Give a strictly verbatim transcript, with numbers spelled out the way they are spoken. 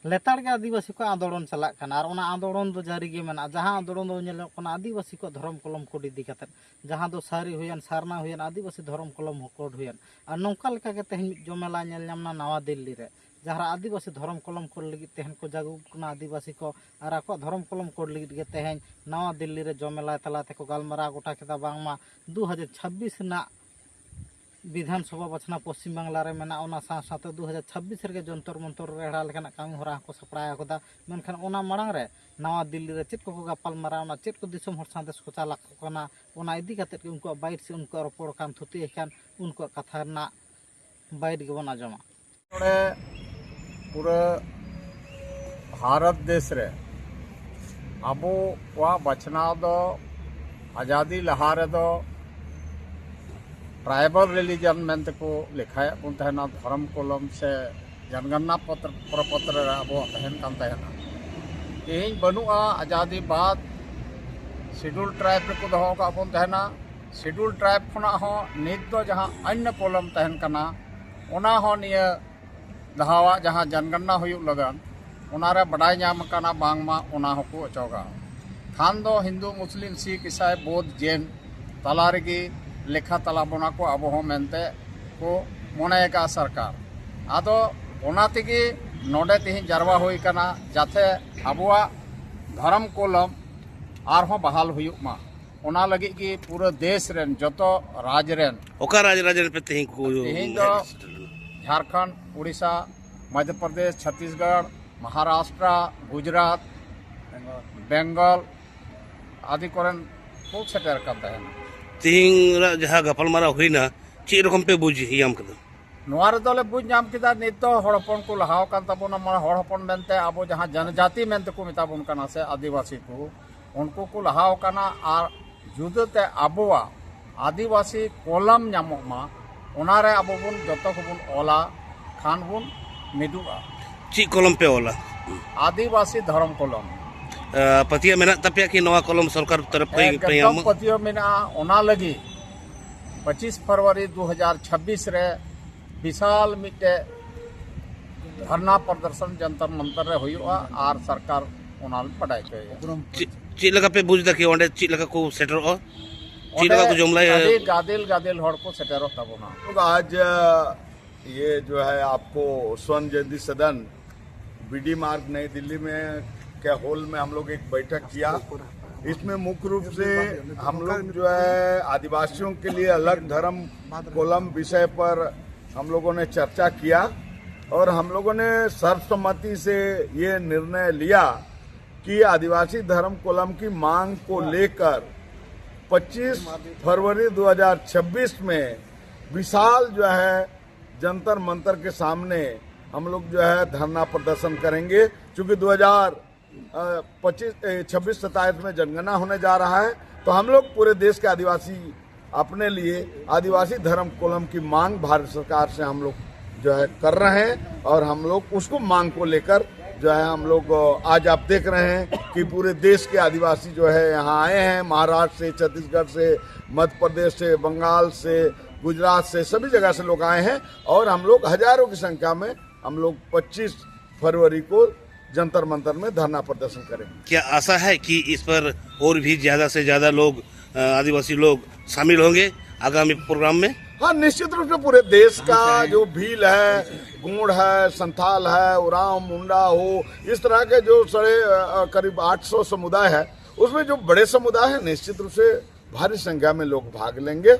ᱞᱮᱛᱟᱲ ᱜᱮ ᱟᱹᱫᱤᱵᱟᱹᱥᱤ ᱠᱚᱣᱟᱜ ᱟᱸᱫᱳᱲᱚᱱ ᱪᱟᱞᱟᱜ ᱠᱟᱱᱟ, ᱟᱨ ᱚᱱᱟ ᱟᱸᱫᱳᱲᱚᱱ ᱫᱚ ᱡᱟᱹᱨᱤ ᱜᱮ ᱢᱮᱱᱟᱜᱼᱟ᱾ ᱡᱟᱦᱟᱸ ᱟᱸᱫᱳᱲᱚᱱ ᱫᱚ ᱧᱮᱞᱚᱜ ᱠᱟᱱᱟ ᱟᱹᱫᱤᱵᱟᱹᱥᱤ ᱠᱚᱣᱟᱜ ᱫᱷᱚᱨᱚᱢ ᱠᱚᱞᱚᱢ ᱠᱳᱰ ᱤᱫᱤ ᱠᱟᱛᱮᱫ, ᱡᱟᱦᱟᱸ ᱫᱚ ᱥᱟᱹᱨᱤ ᱦᱩᱭᱮᱱ, ᱥᱟᱨᱱᱟ ᱦᱩᱭᱮᱱ, ᱟᱹᱫᱤᱵᱟᱹᱥᱤ ᱫᱷᱚᱨᱚᱢ ᱠᱚᱞᱚᱢ ᱠᱳᱰ ᱦᱩᱭᱮᱱ᱾ ᱟᱨ ᱱᱚᱝᱠᱟ ᱞᱮᱠᱟ ᱜᱮ ᱛᱮᱦᱮᱧ ᱢᱤᱫ ᱡᱚᱢᱮᱞᱟ ᱧᱮᱞ ᱧᱟᱢ ᱮᱱᱟ ᱱᱟᱣᱟ ᱫᱤᱞᱞᱤ ᱨᱮ, ᱡᱟᱦᱟᱸ ᱨᱮ ᱟᱹᱫᱤᱵᱟᱹᱥᱤ ᱫᱷᱚᱨᱚᱢ ᱠᱚᱞᱚᱢ ᱠᱳᱰ ᱞᱟᱹᱜᱤᱫ ᱛᱮᱦᱮᱧ ᱠᱚ ᱡᱟᱜᱽᱨᱩᱠ ᱠᱟᱱᱟ ᱟᱹᱫᱤᱵᱟᱹᱥᱤ ᱠᱚ, ᱟᱨ ᱟᱠᱚᱣᱟᱜ ᱫᱷᱚᱨᱚᱢ ᱠᱚᱞᱚᱢ ᱠᱳᱰ ᱞᱟᱹᱜᱤᱫ ᱜᱮ ᱛᱮᱦᱮᱧ ᱱᱟᱣᱟ ᱫᱤᱞᱞᱤ ᱨᱮ ᱡᱚᱢᱮᱞᱟᱭ ᱛᱟᱞᱟ ᱛᱮᱠᱚ ᱜᱟᱞᱢᱟᱨᱟᱣ ᱜᱚᱴᱟ ᱠᱮᱫᱟ ᱵᱟᱝᱢᱟ ᱫᱩ ᱦᱟᱡᱟᱨ ᱪᱷᱟᱵᱵᱤᱥ ᱨᱮᱱᱟᱜ ᱵᱤᱫᱷᱟᱱ ᱥᱚᱵᱷᱟ ᱵᱟᱪᱷᱱᱟᱣ ᱯᱚᱥᱪᱤᱢ ᱵᱟᱝᱞᱟ ᱨᱮ ᱢᱮᱱᱟᱜᱼᱟ, ᱚᱱᱟ ᱥᱟᱶ ᱥᱟᱶᱛᱮ ᱫᱩ ᱦᱟᱡᱟᱨ ᱪᱷᱟᱵᱵᱤᱥ ᱨᱮᱜᱮ ᱡᱚᱱᱛᱚᱨ ᱢᱚᱱᱛᱚᱨ ᱨᱮ ᱨᱮᱦᱲᱟ ᱞᱮᱠᱟᱱᱟᱜ ᱠᱟᱹᱢᱤ ᱦᱚᱨᱟ ᱦᱚᱸᱠᱚ ᱥᱟᱯᱲᱟᱣ ᱟᱠᱟᱫᱟ᱾ ᱢᱮᱱᱠᱷᱟᱱ ᱚᱱᱟ ᱢᱟᱲᱟᱝ ᱨᱮ ᱱᱟᱣᱟ ᱫᱤᱞᱞᱤ ᱨᱮ ᱪᱮᱫ ᱠᱚᱠᱚ ᱜᱟᱯᱟᱞ ᱢᱟᱨᱟᱣ ᱮᱱᱟ, ᱪᱮᱫ ᱠᱚ ᱫᱤᱥᱚᱢ ᱦᱚᱲ ᱥᱟᱸᱫᱮᱥ ᱠᱚ ᱪᱟᱞ ᱟᱠᱚ ᱠᱟᱱᱟ, ᱚᱱᱟ ᱤᱫᱤ ᱠᱟᱛᱮᱫ ᱜᱮ ᱩᱱᱠᱩᱣᱟᱜ ᱵᱟᱭᱤᱴ ᱥᱮ ᱩᱱᱠᱩᱣᱟᱜ ᱨᱚᱯᱚᱲ ᱠᱷᱟᱱ, ᱛᱷᱩᱛᱤ ᱟᱠᱟᱱ, ᱩᱱᱠᱩᱣᱟᱜ ᱠᱟᱛᱷᱟ ᱨᱮᱱᱟᱜ ᱵᱟᱭᱤᱴ ᱜᱮᱵᱚᱱ ᱟᱸᱡᱚᱢᱟ᱾ ᱱᱚᱰᱮ ᱯᱩᱨᱟᱹ ᱵᱷᱟᱨᱚᱛ ᱫᱮᱥ ᱨᱮ ᱟᱵᱚᱣᱟᱜ ᱵᱟᱪᱷᱱᱟᱣ ᱫᱚ ᱟᱡᱟᱫᱤ ᱞᱟᱦᱟ ᱨᱮᱫᱚ ᱴᱨᱟᱭᱵᱟᱞ ᱨᱤᱞᱤᱡᱚᱱ ᱢᱮᱱᱛᱮ ᱠᱚ ᱞᱮᱠᱷᱟᱭᱮᱫ ᱵᱚᱱ ᱛᱟᱦᱮᱱᱟ, ᱫᱷᱚᱨᱚᱢ ᱠᱚᱞᱚᱢ ᱥᱮ ᱡᱚᱱᱜᱚᱱᱱᱟ ᱯᱚᱛᱨᱚ, ᱯᱨᱚᱯᱚᱛᱨᱚ ᱨᱮ ᱟᱵᱚᱣᱟᱜ ᱛᱟᱦᱮᱱ ᱠᱟᱱ ᱛᱟᱦᱮᱱᱟ᱾ ᱛᱮᱦᱮᱧ ᱵᱟᱹᱱᱩᱜᱼᱟ, ᱟᱡᱟᱫᱤ ᱵᱟᱫ ᱥᱤᱰᱩᱞ ᱴᱨᱟᱭᱤᱵ ᱨᱮᱠᱚ ᱫᱚᱦᱚ ᱟᱠᱟᱫ ᱵᱚᱱ ᱛᱟᱦᱮᱱᱟ᱾ ᱥᱤᱰᱩᱞ ᱴᱨᱟᱭᱤᱵ ᱠᱷᱚᱱᱟᱜ ᱦᱚᱸ ᱱᱤᱛ ᱫᱚ ᱡᱟᱦᱟᱸ ᱟᱱᱱᱚ ᱠᱚᱞᱚᱢ ᱛᱟᱦᱮᱱ ᱠᱟᱱᱟ, ᱚᱱᱟ ᱦᱚᱸ ᱱᱤᱭᱟᱹ ᱫᱷᱟᱣᱟᱜ ᱡᱟᱦᱟᱸ ᱡᱚᱱᱜᱚᱱᱱᱟ ᱦᱩᱭᱩᱜ ᱞᱟᱹᱜᱤᱫ, ᱚᱱᱟᱨᱮ ᱵᱟᱰᱟᱭ ᱧᱟᱢ ᱟᱠᱟᱱᱟ ᱵᱟᱝᱢᱟ ᱚᱱᱟ ᱦᱚᱸᱠᱚ ᱚᱪᱚᱜᱟ᱾ ᱠᱷᱟᱱ ᱫᱚ ᱦᱤᱱᱫᱩ, ᱢᱩᱥᱞᱤᱢ, ᱥᱤᱠᱷ, ᱤᱥᱟᱭ, ᱵᱳᱫᱷ, ᱡᱮᱱ ᱛᱟᱞᱟ ᱨᱮᱜᱮ ᱞᱮᱠᱷᱟ ᱛᱟᱞᱟ ᱵᱚᱱᱟ ᱠᱚ ᱟᱵᱚ ᱦᱚᱸ ᱢᱮᱱᱛᱮ ᱠᱚ ᱢᱚᱱᱮ ᱟᱠᱟᱫᱼᱟ ᱥᱚᱨᱠᱟᱨ᱾ ᱟᱫᱚ ᱚᱱᱟ ᱛᱮᱜᱮ ᱱᱚᱰᱮ ᱛᱮᱦᱮᱧ ᱡᱟᱨᱣᱟ ᱦᱩᱭ ᱟᱠᱟᱱᱟ, ᱡᱟᱛᱮ ᱟᱵᱚᱣᱟᱜ ᱫᱷᱚᱨᱚᱢ ᱠᱚᱞᱚᱢ ᱟᱨᱦᱚᱸ ᱵᱟᱦᱟᱞ ᱦᱩᱭᱩᱜ ᱢᱟ᱾ ᱚᱱᱟ ᱞᱟᱹᱜᱤᱫ ᱜᱮ ᱯᱩᱨᱟᱹ ᱫᱮᱥ ᱨᱮᱱ ᱡᱚᱛᱚ ᱨᱟᱡᱽ ᱨᱮᱱ, ᱚᱠᱟ ᱨᱟᱡᱽ, ᱨᱟᱡᱽ ᱨᱮᱱ ᱯᱮ ᱛᱮᱦᱮᱧ ᱠᱚ ᱛᱮᱦᱮᱧ ᱫᱚ ᱦᱮᱡ ᱥᱮᱴᱮᱨ ᱞᱮᱱᱟ? ᱡᱷᱟᱲᱠᱷᱚᱸᱰ, ᱩᱲᱤᱥᱥᱟ, ᱢᱚᱫᱽᱫᱷᱚ ᱯᱨᱚᱫᱮᱥ, ᱪᱷᱚᱛᱤᱥᱜᱚᱲ, ᱢᱚᱦᱟᱨᱟᱥᱴᱨᱟ, ᱜᱩᱡᱽᱨᱟᱴ, ᱵᱮᱝᱜᱚᱞ ᱟᱹᱰᱤ ᱠᱚᱨᱮᱱ ᱠᱚ ᱥᱮᱴᱮᱨ ᱟᱠᱟᱱ ᱛᱟᱦᱮᱱᱟ᱾ ᱛᱮᱦᱮᱧ ᱨᱮᱱᱟᱜ ᱡᱟᱦᱟᱸ ᱜᱟᱯᱟᱞᱢᱟᱨᱟᱣ ᱦᱩᱭᱱᱟ, ᱪᱮᱫ ᱨᱚᱠᱚᱢ ᱯᱮ ᱵᱩᱡᱽ ᱧᱟᱢ ᱠᱮᱫᱟ? ᱱᱚᱣᱟ ᱨᱮᱫᱚ ᱞᱮ ᱵᱩᱡᱽ ᱧᱟᱢ ᱠᱮᱫᱟ, ᱱᱤᱛ ᱫᱚ ᱦᱚᱲ ᱦᱚᱯᱚᱱ ᱠᱚ ᱞᱟᱦᱟᱣ ᱟᱠᱟᱱ ᱛᱟᱵᱚᱱᱟ, ᱢᱟᱱᱮ ᱦᱚᱲ ᱦᱚᱯᱚᱱ ᱢᱮᱱᱛᱮ ᱟᱵᱚ ᱡᱟᱦᱟᱸ ᱡᱚᱱᱡᱟᱛᱤ ᱢᱮᱱᱛᱮ ᱠᱚ ᱢᱮᱛᱟ ᱵᱚᱱ ᱠᱟᱱᱟ ᱥᱮ ᱟᱹᱫᱤᱵᱟᱹᱥᱤ ᱠᱚ, ᱩᱱᱠᱩ ᱠᱚ ᱞᱟᱦᱟᱣ ᱟᱠᱟᱱᱟ᱾ ᱟᱨ ᱡᱩᱫᱟᱹᱛᱮ ᱟᱵᱚᱣᱟᱜ ᱟᱹᱫᱤᱵᱟᱹᱥᱤ ᱠᱚᱞᱚᱢ ᱧᱟᱢᱚᱜ ᱢᱟ, ᱚᱱᱟᱨᱮ ᱟᱵᱚ ᱵᱚᱱ ᱡᱚᱛᱚ ᱠᱚᱵᱚᱱ ᱚᱞᱟ, ᱠᱷᱟᱱ ᱵᱚᱱ ᱢᱤᱫᱚᱜᱼᱟ᱾ ᱪᱮᱫ ᱠᱚᱞᱚᱢ ᱯᱮ ᱚᱞᱟ? ᱟᱹᱫᱤᱵᱟᱹᱥᱤ ᱫᱷᱚᱨᱚᱢ ᱠᱚᱞᱚᱢ᱾ ᱟᱸ, ᱯᱟᱹᱛᱭᱟᱹᱣ ᱢᱮᱱᱟᱜ ᱛᱟᱯᱮᱭᱟ ᱠᱤ ᱱᱚᱣᱟ ᱠᱚᱞᱚᱢ ᱥᱚᱨᱠᱟᱨ ᱛᱚᱨᱚᱯ ᱠᱷᱚᱱ ᱯᱮ ᱮᱠᱫᱚᱢ ᱧᱟᱢᱟ? ᱯᱟᱹᱛᱭᱟᱹᱣ ᱢᱮᱱᱟᱜᱼᱟ᱾ ᱚᱱᱟ ᱞᱟᱹᱜᱤᱫ ᱯᱚᱸᱪᱤᱥ ᱯᱷᱮᱵᱽᱨᱩᱣᱟᱨᱤ ᱫᱩ ᱦᱟᱡᱟᱨ ᱪᱷᱟᱵᱵᱤᱥ ᱨᱮ ᱵᱤᱥᱟᱞ ᱢᱤᱫᱴᱮᱡ ᱫᱷᱟᱨᱱᱟ ᱯᱨᱚᱫᱚᱨᱥᱚᱱ ᱡᱚᱱᱛᱚᱨ ᱢᱚᱱᱛᱚᱨ ᱨᱮ ᱦᱩᱭᱩᱜᱼᱟ ᱟᱨ ᱥᱚᱨᱠᱟᱨ ᱚᱱᱟ ᱵᱟᱰᱟᱭ ᱦᱚᱪᱚᱭᱮᱭᱟ᱾ ᱪᱮᱫ, ᱪᱮᱫ ᱞᱮᱠᱟ ᱯᱮ ᱵᱩᱡᱽ ᱮᱫᱟ ᱠᱤ ᱚᱸᱰᱮ ᱪᱮᱫ ᱞᱮᱠᱟ ᱠᱚ ᱥᱮᱴᱮᱨᱚᱜᱼᱟ? ᱪᱮᱫ ᱞᱮᱠᱟ ᱠᱚ ᱡᱚᱢᱞᱟᱭᱟ? ᱟᱹᱰᱤ ᱜᱟᱫᱮᱞ ᱜᱟᱫᱮᱞ ᱦᱚᱲ ᱠᱚ ᱥᱮᱴᱮᱨᱚᱜ ᱛᱟᱵᱚᱱᱟ᱾ तो आज, अ, ये जो है आपको स्वर्ण जयंती सदन बीडी मार्ग नई दिल्ली में के हॉल में हम लोग एक बैठक किया। इसमें मुख्य रूप से हम लोग जो है आदिवासियों के लिए अलग धर्म कोलम विषय पर हम लोगों ने चर्चा किया और हम लोगों ने सर्वसम्मति से ये निर्णय लिया कि आदिवासी धर्म कोलम की मांग को लेकर पच्चीस फरवरी दो हज़ार छब्बीस में विशाल जो है जंतर मंतर के सामने हम लोग जो है धरना प्रदर्शन करेंगे, क्योंकि दो हज़ार पच्चीस छब्बीस सत्ताईस में जनगणना होने जा रहा है। तो हम लोग पूरे देश के आदिवासी अपने लिए आदिवासी धर्म कोलम की मांग भारत सरकार से हम लोग जो है कर रहे हैं और हम लोग उसको मांग को लेकर जो है हम लोग, अ, आज आप देख रहे हैं कि पूरे देश के आदिवासी जो है यहाँ आए हैं, महाराष्ट्र से, छत्तीसगढ़ से, मध्य प्रदेश से, बंगाल से, गुजरात से, सभी जगह से लोग आए हैं और हम लोग हजारों की संख्या में हम लोग पच्चीस फरवरी को जंतर मंतर में धरना प्रदर्शन करेंगे। क्या आशा है कि इस पर और भी ज्यादा से ज्यादा लोग, अ, आदिवासी लोग शामिल होंगे आगामी प्रोग्राम में? हाँ, निश्चित रूप से पूरे देश का जो भील है, गोंड है, संथाल है, उरांव, मुंडा हो, इस तरह के जो साढ़े, अ, अ, करीब आठ सौ समुदाय है, उसमें जो बड़े समुदाय है, निश्चित रूप से भारी संख्या में लोग भाग लेंगे।